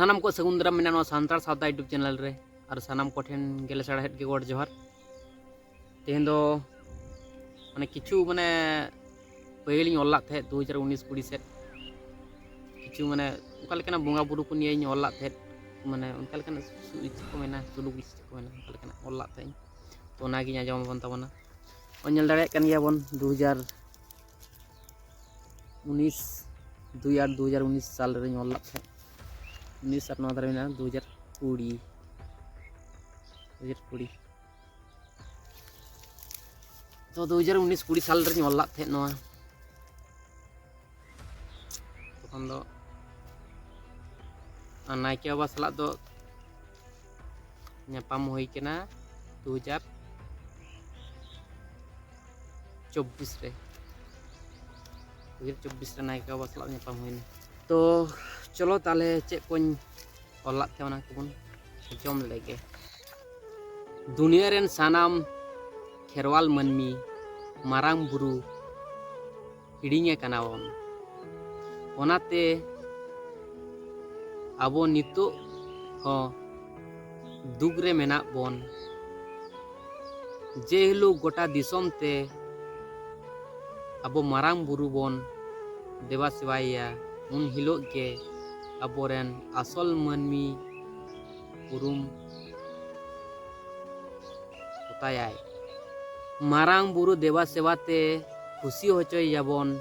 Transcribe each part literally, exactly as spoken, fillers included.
ᱥᱟᱱᱟᱢ ᱠᱚ ᱥᱟᱹᱜᱩᱱ ᱫᱟᱨᱟᱢ ᱢᱮᱱᱟᱜᱼᱟ ᱱᱚᱣᱟ ᱥᱟᱱᱛᱟᱲ ᱥᱟᱶᱛᱟ YouTube ᱪᱮᱱᱮᱞ ᱨᱮ᱾ ᱟᱨ ᱥᱟᱱᱟᱢ ᱠᱚᱴᱷᱮᱱ ᱜᱮ ᱞᱟᱥᱟᱲᱦᱮᱫ ᱜᱮ ᱜᱚᱰ ᱡᱚᱦᱟᱨ᱾ ᱛᱮᱦᱮᱧ ᱫᱚ ᱢᱟᱱᱮ ᱠᱤᱪᱷᱩ ᱢᱟᱱᱮ ᱯᱟᱹᱦᱤᱞᱤᱧ ᱚᱞ ᱞᱟᱜ ᱛᱟᱦᱮᱸᱫ ᱫᱩ ᱦᱟᱡᱟᱨ ᱩᱱᱤᱥ ᱠᱩᱲᱤ ᱥᱮᱫ᱾ ᱠᱤᱪᱷᱩ ᱢᱟᱱᱮ ᱚᱱᱠᱟ ᱞᱮᱠᱟᱱᱟᱜ ᱵᱚᱸᱜᱟ ᱵᱩᱨᱩ ᱠᱚ ᱱᱤᱭᱮᱧ ᱚᱞ ᱞᱟᱜ ᱛᱟᱦᱮᱸᱫ, ᱢᱟᱱᱮ ᱚᱱᱠᱟ ᱞᱮᱠᱟᱱᱟᱜ ᱥᱩ-, ᱪᱮᱫ ᱠᱚ ᱢᱮᱱᱟ, ᱥᱩᱞᱩᱠ ᱪᱮᱫ ᱠᱚ ᱢᱮᱱᱟ, ᱚᱱᱠᱟ ᱞᱮᱠᱟᱱᱟᱜ ᱚᱞ ᱞᱟᱜ ᱛᱟᱦᱮᱸᱫ᱾ ᱛᱚ ᱚᱱᱟᱜᱤᱧ ᱟᱸᱡᱚᱢ ᱟᱵᱚᱱ ᱛᱟᱵᱚᱱᱟ᱾ ᱚᱱ ᱧᱮᱞ ᱫᱟᱲᱮᱭᱟᱜ ᱠᱟᱱ ᱜᱮᱭᱟᱵᱚᱱ ᱫᱩ ᱦᱟᱡᱟᱨ ᱩᱱᱤᱥ, ᱫᱩᱭ ᱟᱴ ᱫᱩ ᱦᱟᱡᱟᱨ ᱩᱱᱤᱥ ᱥᱟᱞ ᱨᱮᱧ ᱚᱞ ᱞᱟᱜ ᱛᱟᱦᱮᱸᱫ᱾ ᱩᱱᱤᱥ ᱟᱨ ᱱᱚᱣᱟ ᱫᱷᱟᱨᱮ ᱢᱮᱱᱟᱜᱼᱟ ᱫᱩ ᱦᱟᱡᱟᱨ ᱠᱩᱲᱤ, ᱫᱩ ᱦᱟᱡᱟᱨ ᱠᱩᱲᱤ᱾ ᱛᱚ ᱫᱩ ᱦᱟᱡᱟᱨ ᱩᱱᱤᱥ ᱠᱩᱲᱤ ᱥᱟᱞ ᱨᱮᱧ ᱚᱞ ᱞᱟᱜ ᱛᱟᱦᱮᱸᱫ ᱱᱚᱣᱟ᱾ ᱛᱚᱠᱷᱚᱱ ᱫᱚ ᱟᱨ ᱱᱟᱭᱠᱮ ᱵᱟᱵᱟ ᱥᱟᱞᱟᱜ ᱫᱚ ᱧᱟᱯᱟᱢ ᱦᱩᱭ ᱠᱟᱱᱟ ᱫᱩ ᱦᱟᱡᱟᱨ ᱪᱚᱵᱵᱤᱥ ᱨᱮ᱾ ᱫᱩ ᱦᱟᱡᱟᱨ ᱪᱚᱵᱵᱤᱥ ᱨᱮ ᱱᱟᱭᱠᱮ ᱵᱟᱵᱟ ᱥᱟᱞᱟᱜ ᱧᱟᱯᱟᱢ ᱦᱩᱭᱱᱟ᱾ ᱛᱚ ᱪᱚᱞᱚ ᱛᱟᱦᱞᱮ ᱪᱮᱫ ᱠᱚᱧ ᱚᱞ ᱞᱟᱜ ᱛᱟᱦᱮᱸ ᱚᱱᱟ ᱠᱚᱵᱚᱱ ᱟᱸᱡᱚᱢ ᱞᱮᱜᱮ᱾ ᱫᱩᱱᱤᱭᱟᱹ ᱨᱮᱱ ᱥᱟᱱᱟᱢ ᱠᱷᱮᱨᱣᱟᱞ ᱢᱟᱹᱱᱢᱤ ᱢᱟᱨᱟᱝ ᱵᱩᱨᱩ ᱦᱤᱲᱤᱧᱮ ᱠᱟᱱᱟ ᱵᱚᱱ᱾ ᱚᱱᱟᱛᱮ ᱟᱵᱚ ᱱᱤᱛᱚᱜ ᱦᱚᱸ ᱫᱩᱠ ᱨᱮ ᱢᱮᱱᱟᱜ ᱵᱚᱱ᱾ ᱡᱮ ᱦᱤᱞᱳᱜ ᱜᱚᱴᱟ ᱫᱤᱥᱚᱢ ᱛᱮ ᱟᱵᱚ ᱢᱟᱨᱟᱝ ᱵᱩᱨᱩ ᱵᱚᱱ ᱫᱮᱵᱟ ᱥᱮᱵᱟᱭᱮᱭᱟ, ᱩᱱ ᱦᱤᱞᱳᱜ ᱜᱮ ᱟᱵᱚᱨᱮᱱ ᱟᱥᱚᱞ ᱢᱟᱹᱱᱢᱤ ᱩᱨᱩᱢ ᱠᱚᱛᱟᱭᱟᱭ᱾ ᱢᱟᱨᱟᱝ ᱵᱩᱨᱩ ᱫᱮᱵᱟ ᱥᱮᱵᱟ ᱛᱮ ᱠᱷᱩᱥᱤ ᱦᱚᱪᱚᱭᱮᱭᱟᱵᱚᱱ,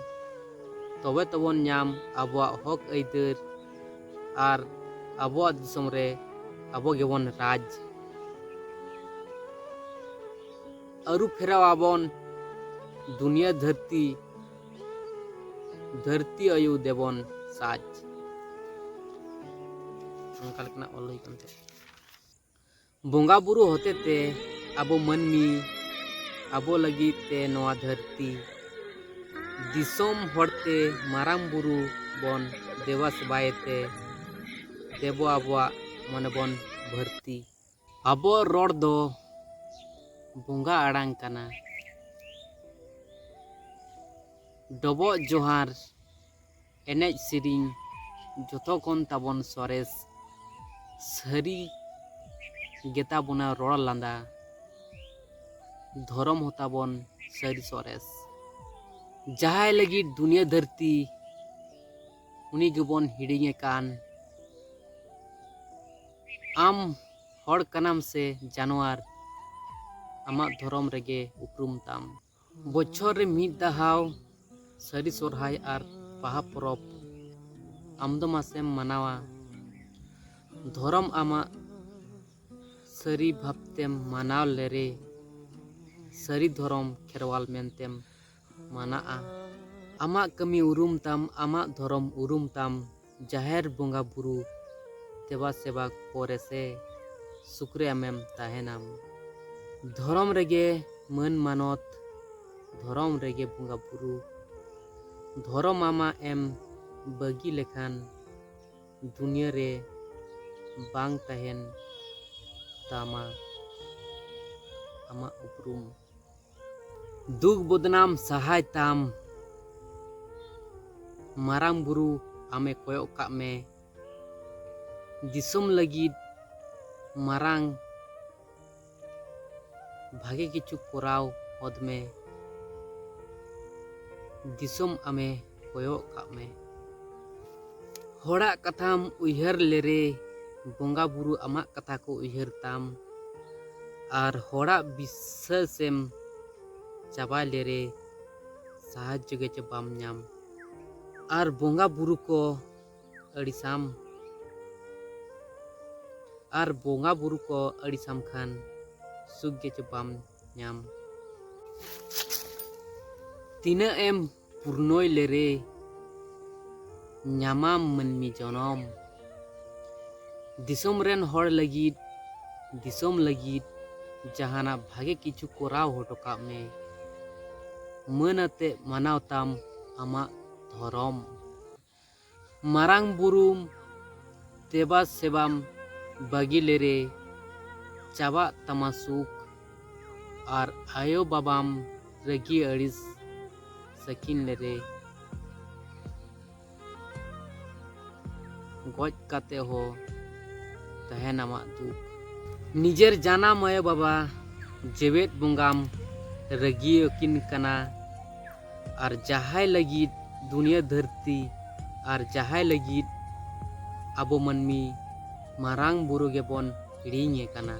ᱛᱚᱵᱮ ᱛᱚᱵᱚᱱ ᱧᱟᱢ ᱟᱵᱚᱣᱟᱜ ᱦᱚᱠ ᱟᱹᱭᱫᱟᱹᱨ ᱟᱨ ᱟᱵᱚᱣᱟᱜ ᱫᱤᱥᱚᱢ ᱨᱮ ᱟᱵᱚ ᱜᱮᱵᱚᱱ ᱨᱟᱡᱽ᱾ ᱟᱹᱨᱩ ᱯᱷᱮᱨᱟᱣ ᱟᱵᱚᱱ ᱫᱩᱱᱤᱭᱟᱹ ᱫᱷᱟᱹᱨᱛᱤ, ᱫᱷᱟᱹᱨᱛᱤ ᱟᱭᱳ ᱫᱮᱵᱚᱱ ᱥᱟᱡᱽ᱾ ᱚᱱᱠᱟ ᱞᱮᱠᱟᱱᱟᱜ ᱚᱞ ᱦᱩᱭ ᱠᱟᱱ ᱛᱟᱦᱮᱸᱫ᱾ ᱵᱚᱸᱜᱟ ᱵᱩᱨᱩ ᱦᱚᱛᱮᱛᱮ ᱟᱵᱚ ᱢᱟᱹᱱᱢᱤ, ᱟᱵᱚ ᱞᱟᱹᱜᱤᱫ ᱛᱮ ᱱᱚᱣᱟ ᱫᱷᱟᱹᱨᱛᱤ, ᱫᱤᱥᱚᱢ ᱦᱚᱲᱛᱮ ᱢᱟᱨᱟᱝ ᱵᱩᱨᱩ ᱵᱚᱱ ᱫᱮᱵᱟ ᱥᱮᱵᱟᱭᱮ ᱛᱮ, ᱫᱮᱵᱚ ᱟᱵᱚᱣᱟᱜ ᱢᱚᱱᱮ ᱵᱚᱱ ᱵᱷᱟᱹᱨᱛᱤ᱾ ᱟᱵᱚ ᱨᱚᱲ ᱫᱚ ᱵᱚᱸᱜᱟ ᱟᱲᱟᱝ ᱠᱟᱱᱟ᱾ ᱰᱚᱵᱚᱜ ᱡᱚᱦᱟᱨ, ᱮᱱᱮᱡ ᱥᱮᱨᱮᱧ ᱡᱚᱛᱚ ᱠᱷᱚᱱ ᱛᱟᱵᱚᱱ ᱥᱚᱨᱮᱥ ᱥᱟᱹᱨᱤ ᱜᱮᱛᱟ ᱵᱚᱱᱟ ᱨᱚᱲ ᱞᱟᱸᱫᱟ, ᱫᱷᱚᱨᱚᱢ ᱦᱚᱸ ᱛᱟᱵᱚᱱ ᱥᱟᱹᱨᱤ ᱥᱚᱨᱮᱥ᱾ ᱡᱟᱦᱟᱸᱭ ᱞᱟᱹᱜᱤᱫ ᱫᱩᱱᱤᱭᱟᱹ ᱫᱷᱟᱹᱨᱛᱤ ᱩᱱᱤ ᱜᱮᱵᱚᱱ ᱦᱤᱲᱤᱧᱮ ᱠᱟᱱ᱾ ᱟᱢ ᱦᱚᱲ ᱠᱟᱱᱟᱢ ᱥᱮ ᱡᱟᱱᱣᱟᱨ, ᱟᱢᱟᱜ ᱫᱷᱚᱨᱚᱢ ᱨᱮᱜᱮ ᱩᱯᱨᱩᱢ ᱛᱟᱢ᱾ ᱵᱚᱪᱷᱚᱨ ᱨᱮ ᱢᱤᱫ ᱫᱷᱟᱣ ᱥᱟᱹᱨᱤ ᱥᱚᱨᱦᱟᱭ ᱟᱨ ᱵᱟᱦᱟ ᱯᱚᱨᱚᱵᱽ ᱟᱢ ᱫᱚ ᱢᱟᱥᱮᱢ ᱢᱟᱱᱟᱣᱟ᱾ ᱫᱷᱚᱨᱚᱢ ᱟᱢᱟᱜ ᱥᱟᱹᱨᱤ ᱵᱷᱟᱵᱽᱛᱮᱢ ᱢᱟᱱᱟᱣ ᱞᱮᱨᱮ, ᱥᱟᱹᱨᱤ ᱫᱷᱚᱨᱚᱢ ᱠᱷᱮᱨᱣᱟᱞ ᱢᱮᱱᱛᱮᱢ ᱢᱟᱱᱟᱜᱼᱟ᱾ ᱟᱢᱟᱜ ᱠᱟᱹᱢᱤ ᱩᱨᱩᱢ ᱛᱟᱢ, ᱟᱢᱟᱜ ᱫᱷᱚᱨᱚᱢ ᱩᱨᱩᱢ ᱛᱟᱢ, ᱡᱟᱦᱮᱨ ᱵᱚᱸᱜᱟ ᱵᱩᱨᱩ ᱫᱮᱵᱟ ᱥᱮᱵᱟ ᱠᱚᱨᱮ ᱥᱮ ᱥᱩᱠ ᱨᱮ ᱟᱢᱮᱢ ᱛᱟᱦᱮᱱᱟᱢ᱾ ᱫᱷᱚᱨᱚᱢ ᱨᱮᱜᱮ ᱢᱟᱹᱱ ᱢᱟᱱᱚᱛ, ᱫᱷᱚᱨᱚᱢ ᱨᱮᱜᱮ ᱵᱚᱸᱜᱟ ᱵᱩᱨᱩ᱾ ᱫᱷᱚᱨᱚᱢ ᱟᱢᱟᱜ ᱮᱢ ᱵᱟᱹᱜᱤ ᱞᱮᱠᱷᱟᱱ ᱫᱩᱱᱤᱭᱟᱹ ᱨᱮ ᱵᱟᱝ ᱛᱟᱦᱮᱱ ᱛᱟᱢᱟ ᱟᱢᱟᱜ ᱩᱯᱨᱩᱢ᱾ ᱫᱩᱠ ᱵᱚᱫᱱᱟᱢ ᱥᱟᱦᱟᱭ ᱛᱟᱢ, ᱢᱟᱨᱟᱝ ᱵᱩᱨᱩ ᱟᱢᱮ ᱠᱚᱭᱚᱜ ᱠᱟᱜ ᱢᱮ᱾ ᱫᱤᱥᱚᱢ ᱞᱟᱹᱜᱤᱫ ᱢᱟᱨᱟᱝ ᱵᱷᱟᱜᱮ ᱠᱤᱪᱷᱩ ᱠᱚᱨᱟᱣ ᱦᱚᱫ ᱢᱮ᱾ ᱫᱤᱥᱚᱢ ᱟᱢᱮ ᱠᱚᱭᱚᱜ ᱠᱟᱜ ᱢᱮ᱾ ᱦᱚᱲᱟᱜ ᱠᱟᱛᱷᱟᱢ ᱩᱭᱦᱟᱹᱨ ᱞᱮᱨᱮ, ᱵᱚᱸᱜᱟ ᱵᱩᱨᱩ ᱟᱢᱟᱜ ᱠᱟᱛᱷᱟ ᱠᱚ ᱩᱭᱦᱟᱹᱨ ᱛᱟᱢ᱾ ᱟᱨ ᱦᱚᱲᱟᱜ ᱵᱤᱥᱥᱟᱹᱥᱮᱢ ᱪᱟᱵᱟᱭ ᱞᱮᱨᱮ, ᱥᱟᱦᱟᱡᱽᱡᱚ ᱜᱮ ᱪᱮ ᱵᱟᱢ ᱧᱟᱢ᱾ ᱟᱨ ᱵᱚᱸᱜᱟ ᱵᱩᱨᱩ ᱠᱚ ᱟᱹᱲᱤᱥᱟᱢ, ᱟᱨ ᱵᱚᱸᱜᱟ ᱵᱩᱨᱩ ᱠᱚ ᱟᱹᱲᱤᱥᱟᱢ ᱠᱷᱟᱱ ᱥᱩᱠ ᱜᱮ ᱪᱮ ᱵᱟᱢ ᱧᱟᱢ᱾ ᱛᱤᱱᱟᱹᱜ ᱮᱢ ᱯᱩᱨᱱᱚᱭ ᱞᱮᱨᱮ, ᱧᱟᱢᱟᱢ ᱢᱟᱹᱱᱢᱤ ᱡᱚᱱᱚᱢ᱾ ᱫᱤᱥᱚᱢ ᱨᱮᱱ ᱦᱚᱲ ᱞᱟᱹᱜᱤᱫ, ᱫᱤᱥᱚᱢ ᱞᱟᱹᱜᱤᱫ ᱡᱟᱦᱟᱱᱟᱜ ᱵᱷᱟᱜᱮ ᱠᱤᱪᱷᱩ ᱠᱚᱨᱟᱣ ᱦᱚᱴᱚ ᱠᱟᱜ ᱢᱮ᱾ ᱢᱟᱹᱱ ᱟᱛᱮ ᱢᱟᱱᱟᱣ ᱛᱟᱢ ᱟᱢᱟᱜ ᱫᱷᱚᱨᱚᱢ᱾ ᱢᱟᱨᱟᱝ ᱵᱩᱨᱩᱢ ᱫᱮᱵᱟ ᱥᱮᱵᱟᱢ ᱵᱟᱹᱜᱤ ᱞᱮᱨᱮ, ᱪᱟᱵᱟᱜ ᱛᱟᱢᱟ ᱥᱩᱠ᱾ ᱟᱨ ᱟᱭᱳ ᱵᱟᱵᱟᱢ ᱨᱟᱹᱜᱤ ᱟᱹᱲᱤᱥ ᱥᱟᱹᱠᱤᱱ ᱞᱮᱨᱮ, ᱜᱚᱡ ᱠᱟᱛᱮ ᱦᱚᱸ ᱛᱟᱦᱮᱱ ᱟᱢᱟᱜ ᱫᱩᱠ᱾ ᱱᱤᱡᱮᱨ ᱡᱟᱱᱟᱢ ᱟᱭᱳ ᱵᱟᱵᱟ ᱡᱮᱣᱮᱫ ᱵᱚᱸᱜᱟᱢ ᱨᱟᱹᱜᱤᱭᱟᱹᱠᱤᱱ ᱠᱟᱱᱟ, ᱟᱨ ᱡᱟᱦᱟᱸᱭ ᱞᱟᱹᱜᱤᱫ ᱫᱩᱱᱤᱭᱟᱹ ᱫᱷᱟᱹᱨᱛᱤ ᱟᱨ ᱡᱟᱦᱟᱸᱭ ᱞᱟᱹᱜᱤᱫ ᱟᱵᱚ ᱢᱟᱹᱱᱢᱤ ᱢᱟᱨᱟᱝ ᱵᱩᱨᱩ ᱜᱮᱵᱚᱱ ᱦᱤᱲᱤᱧᱮ ᱠᱟᱱᱟ᱾